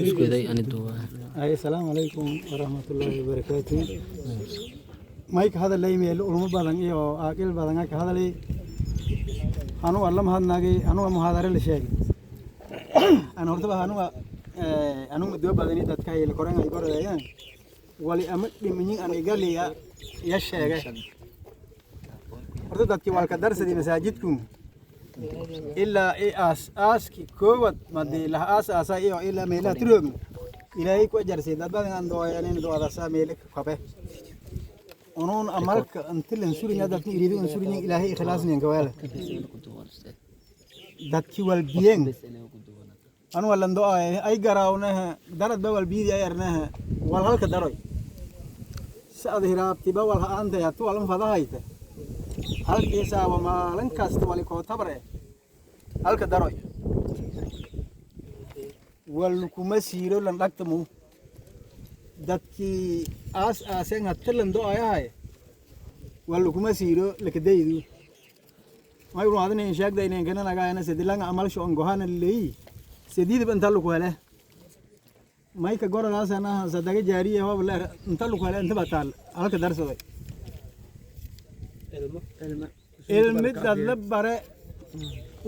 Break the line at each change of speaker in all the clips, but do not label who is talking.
Iskuday ani duwa.
Asalaamu calaykum waraxmatullaahi wabarakaatu. May ka hadalay meel ulmo badan iyo aaqil badan ka hadalay. Anugu alla mahadnagay, anuga muhaadare la sheegay. Aan hortaba anuga anugu muddo badan dadka ay la koran ay goradayaan wali ama dhimanyin an igaliya ya sheegay. Horta dadkii walka darsadii masaajidku ilaa i aas aaski koowad madii laha aas aasa iyo ilaa meelaha tiroogna Ilaahay ku ajarsay. Dad badan aan dooyanin doodasa meele kabe unuun amalka inti lan surinya dadka iriido an surinyin Ilaahay ikhlaasniyan kaweele dadki walbiyeen anu walan do'ay ay garaawnaha darad ba walbiyidi ay arnaha wal halka daroy saad hiraabtiba wal ha'aantay hatu walan fadahayta halkiisaaba maalin kasta wali koo tabre halka daroy wal kuma siiro lan dhagtamu dadkii aas aaseen hatta lan do'ayahay wal kuma siiro lakadaydu may unu adina sheegda inaan kana nagaayana sidilanga amal sho gohana leeyi sididib inta lagu hele may ka goradaasana sadaga jaariya hoob la inta lagu hele inta bataal halka darsaday ilmi dad la bare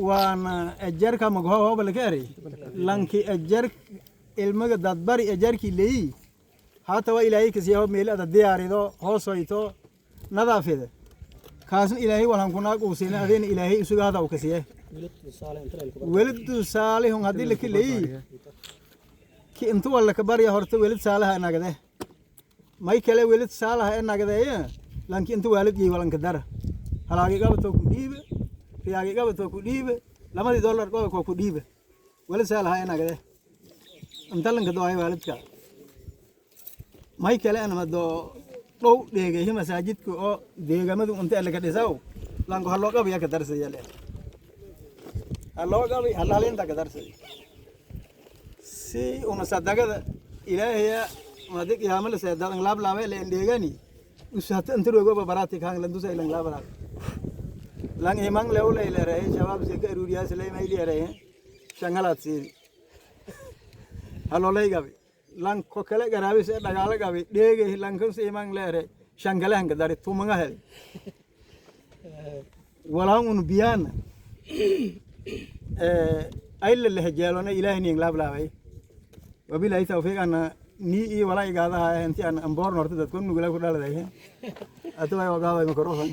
waana ajarka magho hoob la ka eray lanki ajar ilmaga dad bari ajarkii leeyi haata waa Ilaahay kasiya hoob meel ada diyaarido hoosoyto nadaafida kaasna Ilaahay walhan kunaag uu siina adeena Ilaahay isuga hada uu kasiye weladu saalihun haddii laka leeyi ki intu walla ka barya horta welad saalaha nagade may kale welad saalaha e nagadeeye lanki intu waalid yey walanka dara halaagi qabatoo ku dhiibe riyaagi qabatoo ku dhiibe lamadii dollar qoba koo ku dhiibe welad saalaha e nagade inta lanka do'ay waalidka may kale anama doo dhow dheegayhi masaajidka oo deegamadu inta elaka dhisaw lanku haloo qabiya ka darsaya le haloo qabi halaalinta ka darsay si una sadagada Ilaahaya madi qiyaamo la seedadan laab laabay la endheegani usata inta rogoba barati kaan landusa ilan laab laab lang imang lew lay leeray shabaab se ka aruriyaas lay may leeray shangalaad siidi halolay gabi lang ko kale garaabi se dhagaala gabi dheegay lankan se imang leeray shangale hanka dari tumanga hel walaan un biyaana ay la lehejeelona Ilaahay ning laab laabay. Wabilahi tawfiiq. Ana ni iyo walaa igaadaha inti aan amboorn horta dadku nugula ku dhaladay atuway wagaabay mikrofon.